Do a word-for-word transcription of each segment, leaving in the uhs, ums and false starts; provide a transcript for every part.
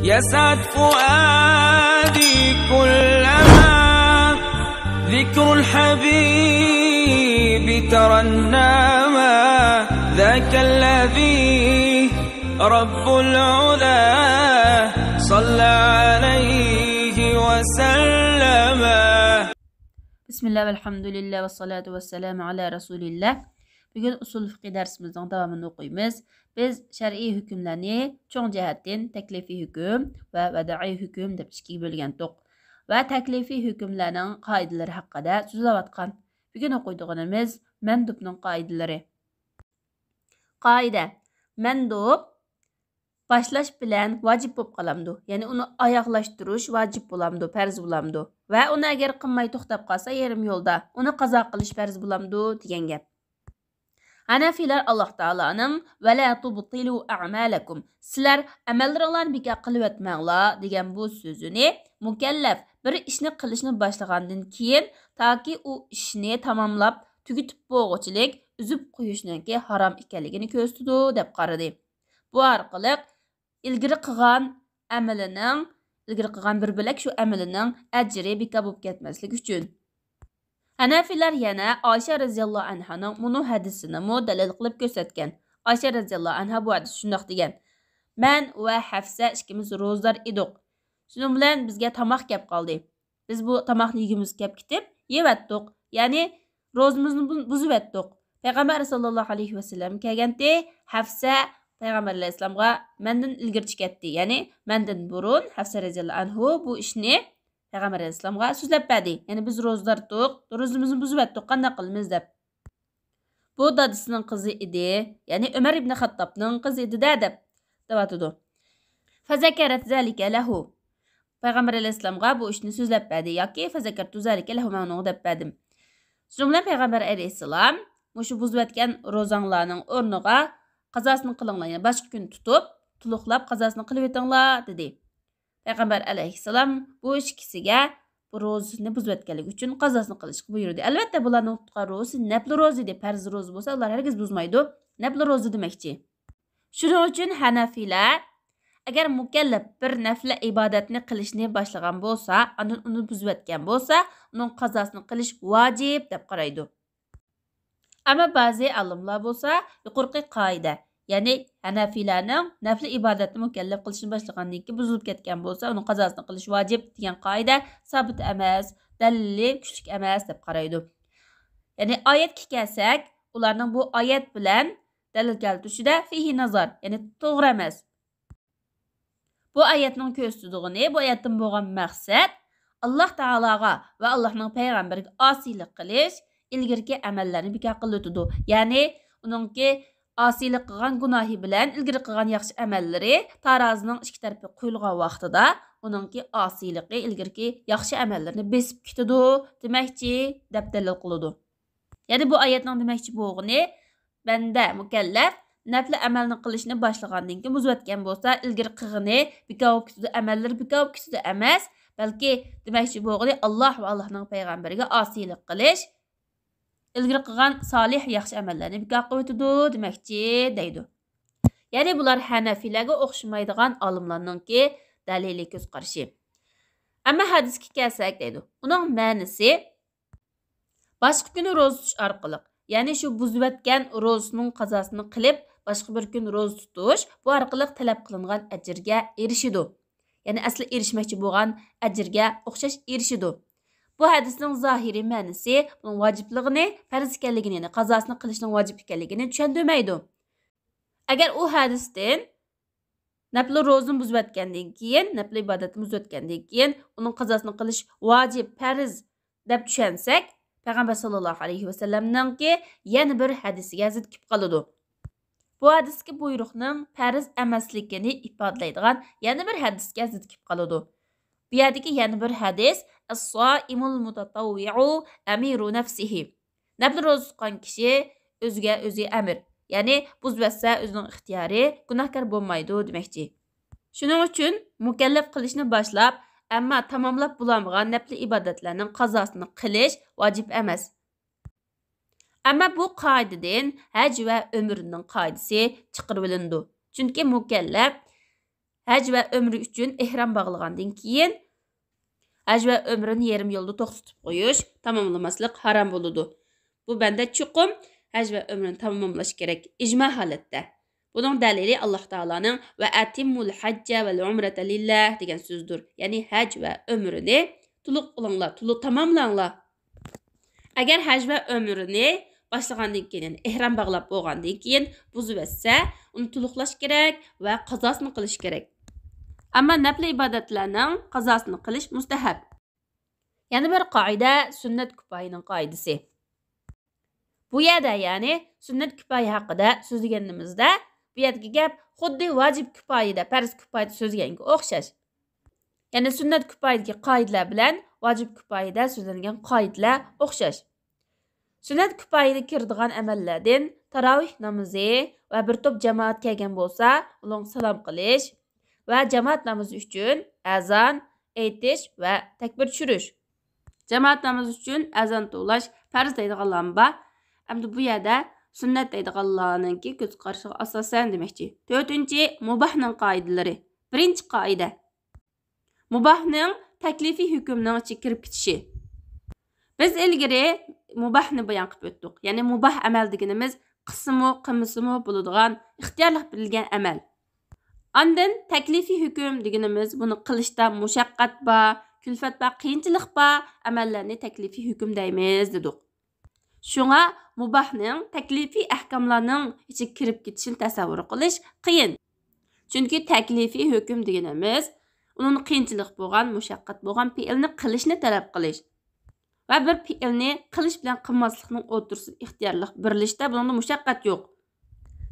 يسعد فؤادي كلما ذكر الحبيب ترنما ذاك الذي رب العلا صلى عليه وسلم. بسم الله والحمد لله والصلاة والسلام على رسول الله. بۈگۈن ئۇسۇل فىقھى دەرسىمىزنىڭ داۋامىنى ئوقۇيمىز. بىز شەرئىي ھۆكۈملەرنى چوڭ جەھەتتىن تەكلىفىي ھۆكۈم ۋە ۋەدىئىي ھۆكۈم دەپ ئىككىگە بۆلگەنتۇق. ۋە تەكلىفىي ھۆكۈملەرنىڭ قائىدىلىرى ھەققىدە سۆزلەۋاتقان. بۈگۈن ئوقۇيدىغىنىمىز مەندۇبنىڭ قائىدىلىرى. قائىدە. مەندۇب باشلاش بىلەن ۋاجىپ بولۇپ قالامدۇ؟ يەنى ئۇنى ئاياغلاشتۇرۇش ۋاجىپ بولامدۇ، پەرز بولامدۇ؟ ۋە ئۇنى ئەگەر قىلماي توختاپ قالسا يېرىم يولدا، ئۇنى قازا قىلىش پەرز بولامدۇ دېگەن گەپ. ھەنەفىيلەر ئاللاھ تائالانىڭ «ۋەلا تۇبتىلۇ ئەمالەكۇم»، سىلەر ئەمەللىرىڭلارنى بىكار قىلىۋەتمەڭلار دېگەن بۇ سۆزىنى مۇكەللەپ بىر ئىشنى قىلىشنى باشلىغاندىن كېيىن تاكى ئۇ ئىشنى تاماملاپ تۈگىتىپ بولغۇچىلىك ئۈزۈپ قويۇشنىڭكى ھارام ئىكەنلىكىنى كۆرسىتىدۇ دەپ قارىدى. بۇ ئارقىلىق ئىلگىرى قىلغان ئەمىلىنىڭ، ئىلگىرى قىلغان بىر بۆلەك شۇ ئەمىلىنىڭ ئەجرى بىكار بولۇپ كەتمەسلىكى ئۈچۈن. ھەنەفىيلەر يەنە ئائىشە رەزىياللاھۇ ئەنھانىڭ مۇنۇ ھەدىسىنىمۇ دەلىل قىلىپ كۆرسەتكەن. ئائىشە رەزىياللاھۇ ئەنھا بۇ ھەدىستە شۇنداق دېگەن: «مەن ۋە ھەفسە ئىككىمىز روزىدار ئىدۇق. شۇنىڭ بىلەن بىزگە تاماق كەپ قالدى. بىز بۇ تاماقنى يېگۈمىز كەپ كېتىپ، يەۋەتتۇق. يەنى روزىمىزنى بۇ-، بۇزۇۋەتتۇق. پەيغەمبەر ساللاللاھۇ ئەلەيھى ۋەسەللەم كەلگەنتى، ھەفسە پەيغەمبەر ئەلەيھىسسالامغا مەندىن ئىلگىرىچە كەتتى.» يەنى مەندىن بۇرۇن ھەفسە رەزىياللاھۇ ئەنھۇ بۇ ئىشنى پەيغەمبەر ئەلەيھىسسالامغا سۆزلەپ بەردى. يەنى بىز روزىدار تۇق، روزىمىزنى بۇزۇۋەتتۇق، قانداق قىلىمىز دەپ. بۇ دادىسىنىڭ قىزى ئىدى، يەنى ئۆمەر ئىبنى خەتتابنىڭ قىزى ئىدى-دە دەپ دەۋاتىدۇ. فَذَكَرَتْ ذَلِكَ لَهُ. پەيغەمبەر ئەلەيھىسسالامغا بۇ ئىشنى سۆزلەپ بەردى ياكى فَذَكَرْتُ ذَلِكَ لَهُ، مەن ئۇنىڭغا دەپ بەردىم. شۇنىڭ بىلەن پەيغەمبەر ئەلەيھىسسالام مۇشۇ بۇزۇۋەتكەن روزاڭلارنىڭ ئورنىغا قازاسىنى قىلىڭلار، يەنى باشقا كۈن تۇتۇپ، تولۇقلاپ قازاسىنى قىلىۋېتىڭلار دېدى. پەيغەمبەر ئەلەيھىسسالام بۇ ئىككىسىگە بۇ روزىسىنى بۇزۇۋەتكەنلىكى ئۈچۈن قازاسىنى قىلىشقا بۇيرۇدى. ئەلۋەتتە، بۇلارنىڭ تۇتقان روزىسى نەپلى روزا ئىدى. پەرز روزا بولسا، ئۇلار ھەرگىز بۇزمايدۇ. نەپلى روزا دېمەكچى. شۇنىڭ ئۈچۈن ھەنەفىيلەر، ئەگەر مۇكەللەپ بىر نەپلە ئىبادەتنى قىلىشنى باشلىغان بولسا، ئاندىن ئۇنى بۇزۇۋەتكەن بولسا، ئۇنىڭ قازاسىنى قىلىش ۋاجىپ دەپ قارايدۇ. ئەمما بەزى ئالىملار بولسا يۇقىرىقى قائىدە، يەنى ھەنەفىيلەرنىڭ نەپلى ئىبادەتنى مۇكەللەپ قىلىشنى باشلىغاندىن كېيىن بۇزۇلۇپ كەتكەن بولسا، ئۇنىڭ قازاسىنى قىلىش ۋاجىپ دېگەن قائىدە سابىت ئەمەس، دەلىلى كۈچلۈك ئەمەس دەپ قارايدۇ. يەنى ئايەتكە كەلسەك، ئۇلارنىڭ بۇ ئايەت بىلەن دەلىل كەلتۈرۈشىدە فىھى نازار، يەنى توغرا ئەمەس. بۇ ئايەتنىڭ كۆرسىتىدىغىنى، بۇ ئايەتتىن بولغان مەقسەت، ئاللاھ تائالاغا ۋە ئاللاھنىڭ پەيغەمبىرىگە ئاسىيلىق قىلىش ئىلگىرىكى ئەمەللەرنى بىكار قىلىۋېتىدۇ. يەنى ئۇنىڭكى ئاسىيلىق قىلغان گۇناھى بىلەن ئىلگىرى قىلغان ياخشى ئەمەللىرى تارازىنىڭ ئىككى تەرىپى قويۇلغان ۋاقتىدا ئۇنىڭكى ئاسىيلىقى ئىلگىرىكى ياخشى ئەمەللىرىنى بېسىپ كېتىدۇ دېمەكچى، دەپ دەلىل قىلىدۇ. يەنى بۇ ئايەتنىڭ دېمەكچى بولغىنى، بەندە، مۇكەللەپ، نەپلى ئەمەلنى قىلىشنى باشلىغاندىن كېيىن بۇزۇۋەتكەن بولسا، ئىلگىرى قىلغىنى بىكار بولۇپ كېتىدۇ، ئەمەللىرى بىكار بولۇپ كېتىدۇ ئەمەس، بەلكى دېمەكچى بولغىنى، ئاللاھ ۋە ئاللاھنىڭ پەيغەمبىرىگە ئاسىيلىق قىلىش، ئىلگىرى قىلغان سالىھ، ياخشى ئەمەللەرنى بىكار قىلىۋېتىدۇ دېمەكچى، دەيدۇ. يەنى بۇلار ھەنەفىيلەرگە ئوخشىمايدىغان ئالىملارنىڭكى دەلىلىي كۆز قارىشى. ئەمما ھەدىسكە كەلسەك، دەيدۇ، ئۇنىڭ مەنىسى، باشقا كۈنى روزا تۇتۇش ئارقىلىق، يەنى شۇ بۇزۇۋەتكەن روزىسىنىڭ قازاسىنى قىلىپ، باشقا بىر كۈن روزا تۇتۇش، بۇ ئارقىلىق تەلەپ قىلىنغان ئەجىرگە ئېرىشىدۇ. يەنى ئەسلى ئېرىشمەكچى بولغان ئەجىرگە ئوخشاش ئېرىشىدۇ. بۇ ھەدىسنىڭ زاھىرىي مەنىسى بۇنىڭ ۋاجىپلىقىنى، پەرز ئىكەنلىكىنى، يەنى قازاسىنى قىلىشنىڭ ۋاجىپ ئىكەنلىكىنى چۈشەندۈرمەيدۇ. ئەگەر ئۇ ھەدىستىن نەپلى روزىنى بۇزۇۋەتكەندىن كېيىن، نەپلى ئىبادەتنى بۇزۇۋەتكەندىن كېيىن، ئۇنىڭ قازاسىنى قىلىش ۋاجىپ، پەرز دەپ چۈشەنسەك، پەيغەمبەر ساللاللاھۇ ئەلەيھى ۋەسەللەمنىڭكى يەنە بىر ھەدىسىگە زىت كېلىپ قالىدۇ. بۇ ھەدىسكە بۇيرۇقنىڭ پەرز ئەمەسلىكىنى ئىپادىلەيدىغان يەنە بىر ھەدىسكە زىت كېلىپ قالىدۇ. بۇ يەردىكى يەنە بىر ھەدىس، «ئەس-سائىمۇل مۇتەتەۋۋىئۇ ئەمىرۇ نەفسىھى». نەپلى روزا تۇتقان كىشى ئۆزىگە ئۆزى ئەمىر، يەنى بۇزۇۋەتسە ئۆزىنىڭ ئىختىيارى، گۇناھكار بولمايدۇ دېمەكچى. شۇنىڭ ئۈچۈن مۇكەللەپ قىلىشنى باشلاپ، ئەمما تاماملاپ بولالمىغان نەپلى ئىبادەتلەرنىڭ قازاسىنى قىلىش ۋاجىپ ئەمەس. ئەمما بۇ قائىدىدىن ھەج ۋە ئۆمرىنىڭ قائىدىسى چىقىرىۋېلىنىدۇ. چۈنكى مۇكەللەپ ھەج ۋە ئۆمرە ئۈچۈن ئېھرام باغلىغاندىن كېيىن، ھەج ۋە ئۆمرىنى يېرىم يولدا توختىتىپ قويۇش، تاماملىماسلىق ھارام بولىدۇ. بۇ بەندە چوقۇم ھەج ۋە ئۆمرىنى تاماملاش كېرەك، ئىجما ھالەتتە. بۇنىڭ دەلىلى ئاللاھ تائالانىڭ «ۋە ئەتىممۇل ھەججە ۋەل ئۇمرەتە لىللاھ» دېگەن سۆزىدۇر. يەنى ھەج ۋە ئۆمرىنى تولۇق قىلىڭلار، تولۇق تاماملاڭلار. ئەگەر ھەج ۋە ئۆمرىنى باشلىغاندىن كېيىن، يەنى ئېھرام باغلاپ بولغاندىن كېيىن بۇزۇۋەتسە، ئۇنى تولۇقلاش كېرەك ۋە قازاسىنى قىلىش كېرەك. ئەمما نەپلى ئىبادەتلەرنىڭ قازاسىنى قىلىش مۇستەھەب. يەنە بىر قائىدە، سۈننەت كۇپايىنىڭ قائىدىسى. بۇ يەردە، يەنى سۈننەت كۇپايە ھەققىدە سۆزلىگىنىمىزدە، بۇ يەردىكى گەپ خۇددى ۋاجىپ كۇپايىدە، پەرز كۇپايىدە سۆزلىگەنگە ئوخشاش. يەنى سۈننەت كۇپايىدىكى قائىدىلەر بىلەن ۋاجىپ كۇپايىدە سۆزلەنگەن قائىدىلەر ئوخشاش. سۈننەت كۇپايىدە كىرىدىغان ئەمەللەردىن تاراۋىھ نامىزى ۋە بىر توپ جامائەت كەلگەن بولسا، ئۇنىڭغا سالام قىلىش ۋە جامائەت نامىزى ئۈچۈن ئەزان ئېيتىش ۋە تەكبىر چۈشۈرۈش. جامائەت نامىزى ئۈچۈن ئەزان توۋلاش پەرز دەيدىغانلارمۇ بار. ئەمدى بۇ يەردە سۈننەت دەيدىغانلارنىڭكى كۆز قارىشىغا ئاساسەن دېمەكچى. تۆتىنچى، مۇباھنىڭ قائىدىلىرى. بىرىنچى قائىدە. مۇباھنىڭ تەكلىفىي ھۆكۈمنىڭ ئىچىگە كىرىپ كېتىشى. بىز ئىلگىرى مۇباھنى بايان قىلىپ ئۆتتۇق. يەنى مۇباھ ئەمەل دېگىنىمىز قىلسىمۇ، قىلمىسىمۇ بولىدىغان ئىختىيارلىق بېرىلگەن ئەمەل. ئاندىن تەكلىفىي ھۆكۈم دېگىنىمىز بۇنى قىلىشتا مۇشەققەت بار، كۈلپەت بار، قىيىنچىلىق بار ئەمەللەرنى تەكلىفىي ھۆكۈم دەيمىز دېدۇق. شۇڭا مۇباھنىڭ تەكلىفىي ئەھكاملارنىڭ ئىچىگە كىرىپ كېتىشىنى تەسەۋۋۇر قىلىش قىيىن. چۈنكى تەكلىفىي ھۆكۈم دېگىنىمىز ئۇنىڭ قىيىنچىلىق بولغان، مۇشەققەت بولغان پېئىلنى قىلىشنى تەلەپ قىلىش ۋە بىر پېئىلنى قىلىش بىلەن قىلماسلىقنىڭ ئوتتۇرىسىدا ئىختىيارلىق بېرىلىشتە بۇنىڭدا مۇشەققەت يوق.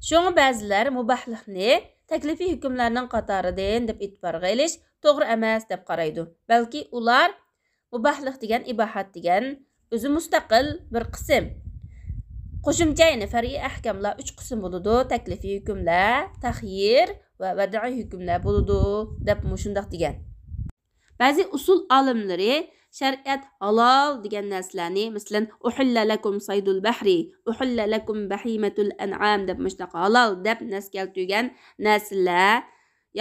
شۇڭا بەزىلەر مۇباھلىقنى تەكلىفىي ھۆكۈملەرنىڭ قاتارىدىن دەپ ئېتىبارغا ئېلىش توغرا ئەمەس دەپ قارايدۇ. بەلكى ئۇلار مۇباھلىق دېگەن ئىباھەت دېگەن ئۆزى مۇستەقىل بىر قىسىم. قوشۇمچە، يەنى پەرئىي ئەھكاملار ئۈچ قىسىم بولىدۇ، تەكلىفىي ھۆكۈملەر، تەخيىر ۋە ۋەدىئىي ھۆكۈملەر بولىدۇ دەپ مۇشۇنداق دېگەن. بەزى ئۇسۇل ئالىملىرى شەرىئەت ھالال دېگەن نەرسىلەرنى، مەسىلەن، «ئۇھىللە لەكۇم سەيدۇل بەھرى، ئۇھىللە لەكۇم بەھىمەتۇل ئەنئام» دەپ مۇشۇنداق ھالال دەپ نەس كەلتۈرگەن نەرسىلەر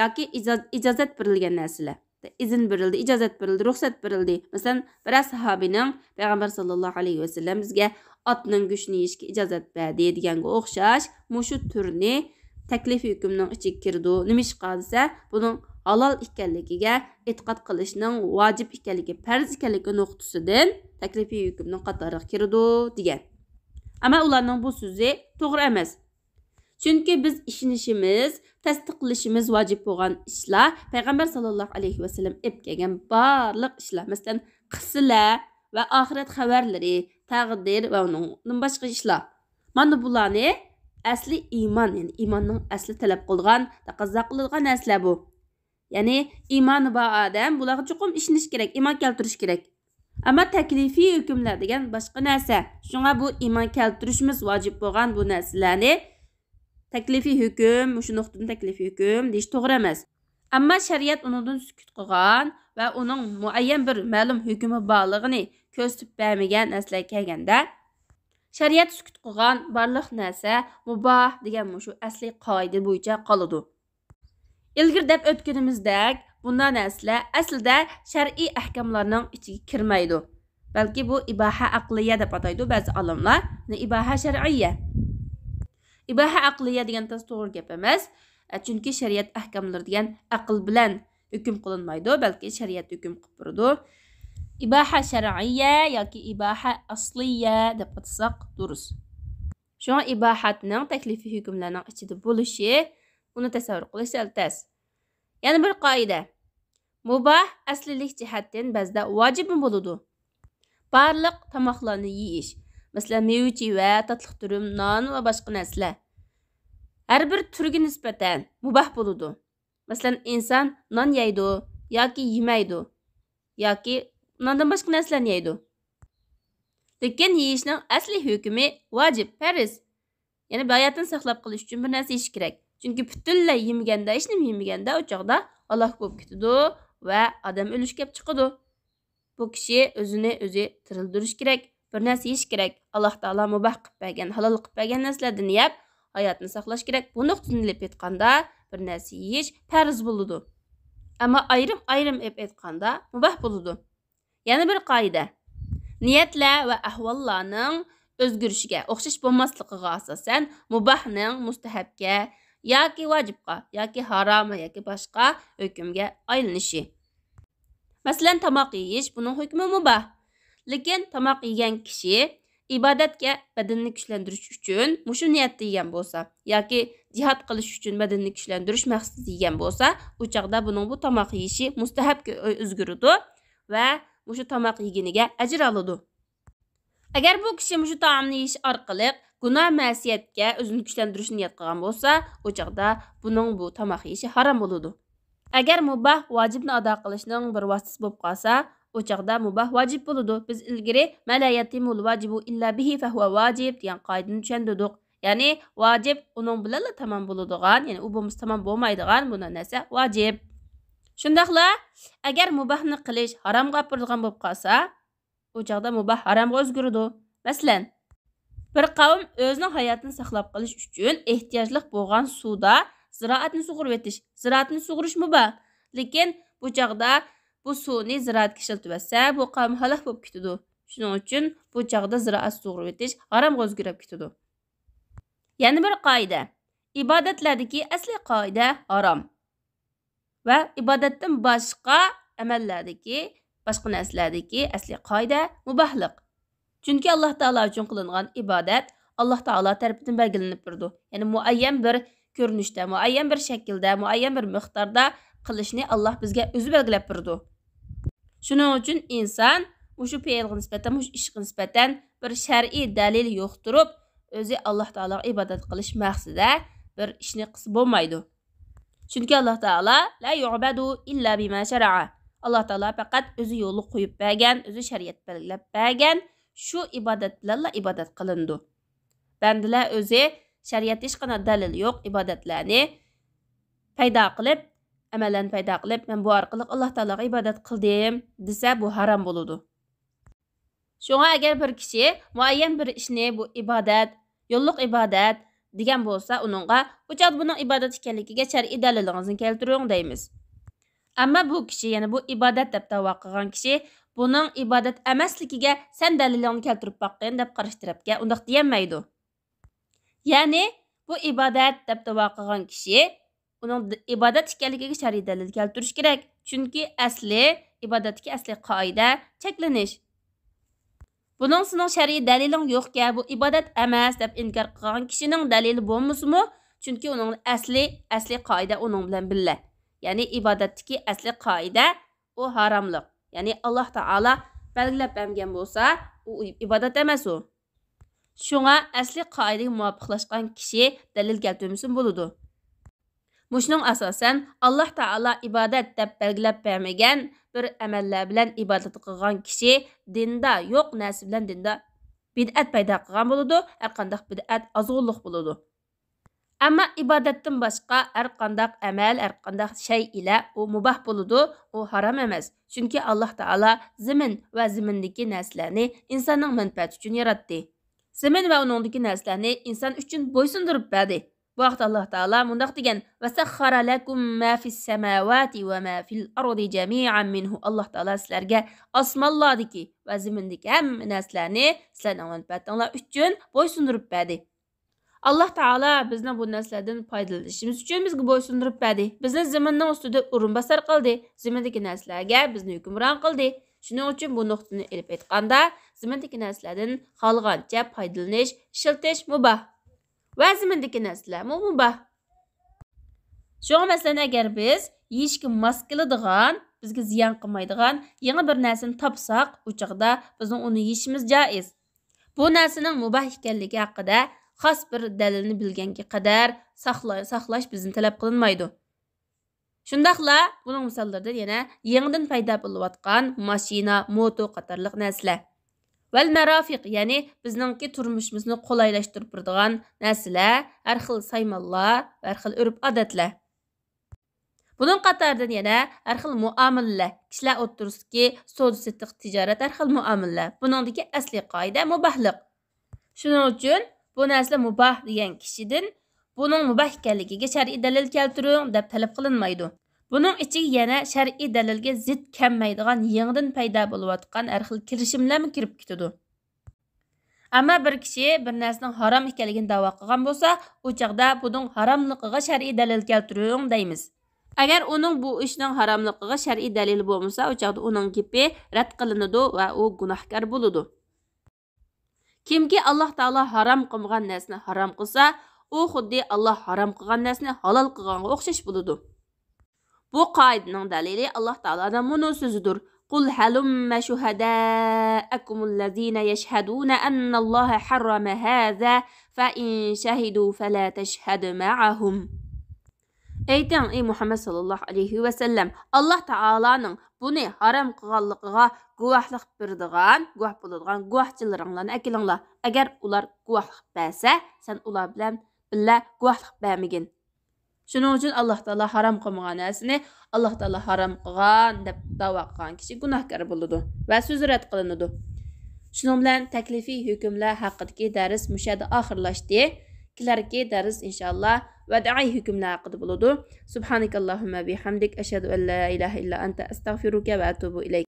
ياكى ئىجاز-، ئىجازەت بېرىلگەن نەرسىلەر. ئىزىن بېرىلدى، ئىجازەت بېرىلدى، رۇخسەت بېرىلدى. مەسىلەن، بىرەر ساھابىنىڭ پەيغەمبەر ساللاللاھۇ ئەلەيھى ۋەسەللەم بىزگە ئاتنىڭ گۆشىنى يېيىشكە ئىجازەت بەردى دېگەنگە ئوخشاش، مۇشۇ تۈرنى تەكلىفىي ھۆكۈمنىڭ ئىچىگە كىرىدۇ. نېمىشقا دېسە، بۇنىڭ ھالال ئىكەنلىكىگە، ئېتىقاد قىلىشنىڭ ۋاجىپ ئىكەنلىكى، پەرز ئىكەنلىكى نۇقتىسىدىن تەكلىفىي ھۆكۈمنىڭ قاتارىغا كىرىدۇ دېگەن. ئەمما ئۇلارنىڭ بۇ سۆزى توغرا ئەمەس. چۈنكى بىز ئىشىنىشىمىز، تەستىقلىشىمىز ۋاجىپ بولغان ئىشلار، پەيغەمبەر ساللاللاھۇ ئەلەيھى ۋەسەللەم ئېلىپ كەلگەن بارلىق ئىشلار، مەسىلەن، قىسسىلەر ۋە ئاخىرەت خەۋەرلىرى، تەقدىر ۋە ئۇنىڭدىن باشقا ئىشلار. مانا بۇلارنى ئەسلى ئىمان، يەنى ئىماننىڭ ئەسلى تەلەپ قىلىدىغان، تەقەززا قىلىدىغان نەرسىلەر بۇ. يەنى ئىمانى بار ئادەم بۇلارغا چوقۇم ئىشىنىش كېرەك، ئىمان كەلتۈرۈش كېرەك. ئەمما تەكلىپىي ھۆكۈملەر دېگەن باشقا نەرسە. شۇڭا بۇ ئىمان كەلتۈرۈشىمىز ۋاجىپ بولغان بۇ نەرسىلەرنى تەكلىپىي ھۆكۈم، مۇشۇ نۇقتىدىن تەكلىپىي ھۆكۈم دېيىش توغرا ئەمەس. ئەمما شەرىئەت ئۇنىڭدىن سۈكۈت قىلغان ۋە ئۇنىڭ مۇئەييەن بىر مەلۇم ھۆكۈمى بارلىقىنى كۆرسىتىپ بەرمىگەن نەرسىلەرگە كەلگەندە، شەرىئەت سۈكۈت قىلغان بارلىق نەرسە مۇباھ دېگەن مۇشۇ ئەسلىي قائىدە بويىچە قالىدۇ. ئىلگىرى دەپ ئۆتكىنىمىزدەك، بۇنداق نەرسىلەر ئەسلىدە شەرئىي ئەھكاملارنىڭ ئىچىگە كىرمەيدۇ. بەلكى بۇ ئىباھە ئەقلىيە دەپ ئاتايدۇ بەزى ئالىملار. يەنى ئىباھە شەرئىيە. ئىباھە ئەقلىيە دېگەن تاس توغرا گەپ ئەمەس. ئە، چۈنكى شەرىئەت ئەھكاملىرى دېگەن ئەقىل بىلەن ھۆكۈم قىلىنمايدۇ، بەلكى شەرىئەت ھۆكۈم قىلىپ بېرىدۇ. ئىباھە شەرئىيە ياكى ئىباھە ئەسلىيە دەپ ئاتىساق دۇرۇس. شۇڭا ئىباھەتنىڭ تەكلىپىي ھۆكۈملەرنىڭ ئىچىدە بولۇشى، ئۇنى تەسەۋۋۇر قىلىش سەل تەس. يەنە بىر قائىدە. مۇباھ ئەسلىلىك جەھەتتىن بەزىدە ۋاجىپمۇ بولىدۇ. بارلىق تاماقلارنى يېيىش، مەسىلەن، مېۋە-چېۋە، تاتلىق تۈرۈم، نان ۋە باشقا نەرسىلەر، ھەر بىر تۈرگە نىسبەتەن مۇباھ بولىدۇ. مەسىلەن، ئىنسان نان يەيدۇ ياكى يېمەيدۇ ياكى ناندىن باشقا نەرسىلەرنى يەيدۇ. لېكىن يېيىشنىڭ ئەسلى ھۆكمى ۋاجىپ، پەرز. يەنى ھاياتىنى ساقلاپ قېلىش ئۈچۈن بىر نەرسە يېيىش كېرەك. چۈنكى پۈتۈنلەي يېمىگەندە، ھېچنېمە يېمىگەندە، ئۇ چاغدا ھالاك بولۇپ كېتىدۇ ۋە ئادەم ئۆلۈش كەپ چىقىدۇ. بۇ كىشى ئۆزىنى ئۆزى تىرىلدۈرۈش كېرەك، بىر نەرسە يېيىش كېرەك. ئاللاھ تائالا مۇباھ قىلىپ بەرگەن، ھالال قىلىپ بەرگەن نەرسىلەردىن يەپ، ھاياتىنى ساقلاش كېرەك. بۇ نۇقتىدىن ئېلىپ ئېيتقاندا، بىر نەرسە يېيىش پەرز بولىدۇ. ئەمما ئايرىم-ئايرىم ئېلىپ ئېيتقاندا مۇباھ بولىدۇ. يەنە بىر قائىدە. نىيەتلەر ۋە ئەھۋاللارنىڭ ئۆزگىرىشىگە، ئوخشاش بولماسلىقىغا ئاساسەن، مۇباھنىڭ مۇستەھەبكە ياكى ۋاجىپقا ياكى ھارام ياكى باشقا ھۆكۈمگە ئايلىنىشى. مەسىلەن، تاماق يېيىش، بۇنىڭ ھۆكمى مۇباھ. لېكىن تاماق يېگەن كىشى ئىبادەتكە بەدىنىنى كۈچلەندۈرۈش ئۈچۈن مۇشۇ نىيەتتە يېگەن بولسا ياكى جىھاد قىلىش ئۈچۈن بەدىنىنى كۈچلەندۈرۈش مەقسىتىدە يېگەن بولسا، ئۇ چاغدا بۇنىڭ بۇ تاماق يېيىشى مۇستەھەبكە ئۆزگىرىدۇ ۋە مۇشۇ تاماق يېگىنىگە ئەجىر ئالىدۇ. ئەگەر بۇ كىشى مۇشۇ تائامنى يېيىش ئارقىلىق گۇناھ مەسىيەتكە ئۆزىنى كۈچلەندۈرۈشنى نىيەت قىلغان بولسا، ئۇ چاغدا بۇنىڭ بۇ تاماق يېيىشى ھارام بولىدۇ. ئەگەر مۇباھ ۋاجىپنى ئادا قىلىشنىڭ بىر ۋاسىتىسى بولۇپ قالسا، ئۇ چاغدا مۇباھ ۋاجىپ بولىدۇ. بىز ئىلگىرى «ما لا يتم الواجب إلا به فهو واجب» دېگەن قائىدىنى چۈشەندۈردۇق. يەنى ۋاجىپ ئۇنىڭ بىلەنلا تامام بولىدىغان، يەنى ئۇ بولمىسا تامام بولمايدىغان بۇنداق نەرسە ۋاجىپ. شۇنداقلا ئەگەر مۇباھنى قىلىش ھارامغا ئاپىرىدىغان بولۇپ قالسا، ئۇ چاغدا مۇباھ ھارامغا ئۆزگىرىدۇ. مەسىلەن، بىر قەۋم ئۆزىنىڭ ھاياتىنى ساقلاپ قېلىش ئۈچۈن ئېھتىياجلىق بولغان سۇدا زىرائەتنى سۇغۇرۇۋېتىش. زىرائەتنى سۇغۇرۇش مۇباھ. لېكىن بۇ چاغدا بۇ سۇنى زىرائەتكە ئىشلىتىۋەتسە، بۇ قەۋم ھالاك بولۇپ كېتىدۇ. شۇنىڭ ئۈچۈن بۇ چاغدا زىرائەت سۇغۇرۇۋېتىش ھارامغا ئۆزگىرىپ كېتىدۇ. يەنە بىر قائىدە. ئىبادەتلەردىكى ئەسلى قائىدە ھارام. ۋە ئىبادەتتىن باشقا ئەمەللەردىكى، باشقا نەرسىلەردىكى ئەسلى قائىدە مۇباھلىق. چۈنكى ئاللاھ تائالا ئۈچۈن قىلىنغان ئىبادەت ئاللاھ تائالا تەرىپىدىن بەلگىلىنىپ بېرىدۇ. يەنى مۇئەييەن بىر كۆرۈنۈشتە، مۇئەييەن بىر شەكىلدە، مۇئەييەن بىر مىقداردا قىلىشنى ئاللاھ بىزگە ئۆزى بەلگىلەپ بېرىدۇ. شۇنىڭ ئۈچۈن ئىنسان مۇشۇ پېئىلغا نىسبەتەن، مۇشۇ ئىشقا نىسبەتەن بىر شەرئىي دەلىل يوقتۇرۇپ، ئۆزى ئاللاھ تائالاغا ئىبادەت قىلىش مەقسىتىدە بىر ئىشنى قىلسا بولمايدۇ. چۈنكى ئاللاھ تائالا «لا يعبد إلا بما شرع». ئاللاھ تائالا پەقەت ئۆزى يولغا قويۇپ بەرگەن، ئۆزى شەرىئەت بەلگىلەپ بەرگەن شۇ ئىبادەت بىلەنلا ئىبادەت قىلىنىدۇ. بەندىلەر ئۆزى شەرىئەتتە ھېچقانداق دەلىل يوق ئىبادەتلەرنى پەيدا قىلىپ، ئەمەللەرنى پەيدا قىلىپ، «مەن بۇ ئارقىلىق ئاللاھ تائالاغا ئىبادەت قىلدىم» دېسە، بۇ ھارام بولىدۇ. شۇڭا ئەگەر بىر كىشى مۇئەييەن بىر ئىشنى «بۇ ئىبادەت، يوللۇق ئىبادەت» دېگەن بولسا، ئۇنىڭغا بۇ چاغدا بۇنىڭ ئىبادەت ئىكەنلىكىگە شەرئىي دەلىلىڭىزنى كەلتۈرۈڭ دەيمىز. ئەمما بۇ كىشى، يەنى بۇ ئىبادەت دەپ دەۋا قىلغان كىشى، بۇنىڭ ئىبادەت ئەمەسلىكىگە سەن دەلىلىڭنى كەلتۈرۈپ باققىن دەپ قارشى تەرەپكە ئۇنداق دېيەلمەيدۇ. يەنى بۇ ئىبادەت دەپ دەۋا قىلغان كىشى ئۇنىڭ د-، ئىبادەت ئىكەنلىكىگە شەرئىي دەلىل كەلتۈرۈش كېرەك. چۈنكى ئەسلى، ئىبادەتتىكى ئەسلى قائىدە چەكلىنىش. بۇنىڭ سېنىڭ شەرئىي دەلىلىڭ يوقكەن، بۇ ئىبادەت ئەمەس دەپ ئىنكار قىلغان كىشىنىڭ دەلىلى بولمىسىمۇ، چۈنكى ئۇنىڭ ئەسلى، ئەسلى قائىدە ئۇنىڭ بىلەن بىللە. يەنى ئىبادەتتىكى ئەسلى قائىدە ئۇ ھاراملىق. يەنى ئاللاھ تائالا بەلگىلەپ بەرمىگەن بولسا، ئۇ ئىبادەت ئەمەس ئۇ. شۇڭا ئەسلى قائىدىگە مۇۋاپىقلاشقان كىشى دەلىل كەلتۈرمىسىمۇ بولىدۇ. مۇشۇنىڭغا ئاساسەن، ئاللاھ تائالا ئىبادەت دەپ بەلگىلەپ بەرمىگەن بىر ئەمەللەر بىلەن ئىبادەت قىلغان كىشى دىندا يوق نەرسە بىلەن دىندا بىدئەت پەيدا قىلغان بولىدۇ، ھەرقانداق بىدئەت ئازغۇنلۇق بولىدۇ. ئەمما ئىبادەتتىن باشقا ھەرقانداق ئەمەل، ھەرقانداق شەي ئىلە ئۇ مۇباھ بولىدۇ، ئۇ ھارام ئەمەس. چۈنكى ئاللاھ تائالا زېمىن ۋە زېمىندىكى نەرسىلەرنى ئىنساننىڭ مەنپەئەتى ئۈچۈن ياراتتى. زېمىن ۋە ئۇنىڭدىكى نەرسىلەرنى ئىنسان ئۈچۈن بويسۇندۇرۇپ بەردى. بۇ ھەقتە ئاللاھ تائالا مۇنداق دېگەن: «وسخر لكم ما في السماوات وما في الأرض جميعا منه». ئاللاھ تائالا سىلەرگە ئاسمانلاردىكى ۋە زېمىندىكى ھەممە نەرسىلەرنى سىلەرنىڭ مەنپەئەتىڭلار ئۈچۈن بويسۇندۇرۇپ بەردى. ئاللاھ تائالا بىزنىڭ بۇ نەرسىلەردىن پايدىلىنىشىمىز ئۈچۈن بىزگە بويسۇندۇرۇپ بەردى. بىزنى زېمىننىڭ ئۈستىدە ئورۇنباسار قىلدى. زېمىندىكى نەرسىلەرگە بىزنى ھۆكۈمران قىلدى. شۇنىڭ ئۈچۈن بۇ نۇقتىنى ئېلىپ ئېيتقاندا، زېمىندىكى نەرسىلەردىن خالىغانچە پايدىلىنىش، ئىشلىتىش مۇباھ. ۋە زېمىندىكى نەرسىلەرمۇ مۇباھ. شۇڭا مەسىلەن، ئەگەر بىز يېيىشكە ماس كېلىدىغان، بىزگە زىيان قىلمايدىغان يېڭى بىر نەرسىنى تاپساق، ئۇ چاغدا بىزنىڭ ئۇنى يېيىشىمىز جائىز. بۇ نەرسىنىڭ مۇباھ ئىكەنلىكى ھەققىدە خاس بىر دەلىلنى بىلگەنگە قەدەر ساقلا-، ساقلاش بىزدىن تەلەپ قىلىنمايدۇ. شۇنداقلا بۇنىڭ مىساللىرىدىن يەنە يېڭىدىن پەيدا بولۇۋاتقان ماشىنا، موتور قاتارلىق نەرسىلەر. ۋەل مەرافىق، يەنى بىزنىڭكى تۇرمۇشىمىزنى قولايلاشتۇرۇپ بېرىدىغان نەرسىلەر، ھەر خىل سايمانلار، ھەر خىل ئۆرپ-ئادەتلەر. بۇنىڭ قاتارىدىن يەنە ھەر خىل مۇئامىلىلەر، كىشىلەر ئوتتۇرىسىدىكى سودا-سېتىق، تىجارەت، ھەر خىل مۇئامىلىلەر. بۇنىڭدىكى ئەسلى قائىدە مۇباھلىق. شۇنىڭ ئۈچۈن بۇ نەرسىلەر مۇباھ دېگەن كىشىدىن بۇنىڭ مۇباھ ئىكەنلىكىگە شەرئىي دەلىل كەلتۈرۈڭ دەپ تەلەپ قىلىنمايدۇ. بۇنىڭ ئىچىگە يەنە شەرئىي دەلىلگە زىت كەلمەيدىغان يېڭىدىن پەيدا بولۇۋاتقان ھەر خىل كىرىشىملەرمۇ كىرىپ كېتىدۇ. ئەمما بىر كىشى بىر نەرسىنىڭ ھارام ئىكەنلىكىنى دەۋا قىلغان بولسا، ئۇ چاغدا بۇنىڭ ھاراملىقىغا شەرئىي دەلىل كەلتۈرۈڭ دەيمىز. ئەگەر ئۇنىڭ بۇ ئىشنىڭ ھاراملىقىغا شەرئىي دەلىلى بولمىسا، ئۇ چاغدا ئۇنىڭ گېپى رەت قىلىنىدۇ ۋە ئۇ گۇناھكار بولىدۇ. كىمكى ئاللاھ تائالا ھارام قىلمىغان نەرسىنى ھارام قىلسا، ئۇ خۇددى ئاللاھ ھارام قىلغان نەرسىنى ھالال قىلغانغا ئوخشاش بولىدۇ. بۇ قائىدىنىڭ دەلىلى ئاللاھ تائالانىڭ مۇنۇ سۆزىدۇر: قل هلم شهداءكم الذين يشهدون أن الله حرم هذا فإن شهدوا فلا تشهد معهم. ئېيتىڭ، ئەي مۇھەممەد ساللاللاھۇ ئەلەيھى ۋەسەللەم، ئاللاھ تائالانىڭ بۇنى ھارام قىلغانلىقىغا گۇۋاھلىق بېرىدىغان، گۇۋاھ بولىدىغان گۇۋاھچىلىرىڭلارنى ئەكېلىڭلار. ئەگەر ئۇلار گۇۋاھلىق بەرسە، سەن ئۇلار بىلەن بىللە گۇۋاھلىق بەرمىگىن. شۇنىڭ ئۈچۈن ئاللاھ تائالا ھارام قىلمىغان نەرسىنى ئاللاھ تائالا ھارام قىلغان دەپ دەۋا قىلغان كىشى گۇناھكار بولىدۇ ۋە سۆزى رەت قىلىنىدۇ. شۇنىڭ بىلەن تەكلىفىي ھۆكۈملەر ھەققىدىكى دەرس مۇشۇ يەردە ئاخىرلاشتى. كېلەركى دەرس ئىنشائاللا ۋەدىئىي ھۆكۈملەر ھەققىدە بولىدۇ. سبحانك اللهم بحمدك، أشهد أن لا إله إلا أنت، أستغفرك وأتوب إليك.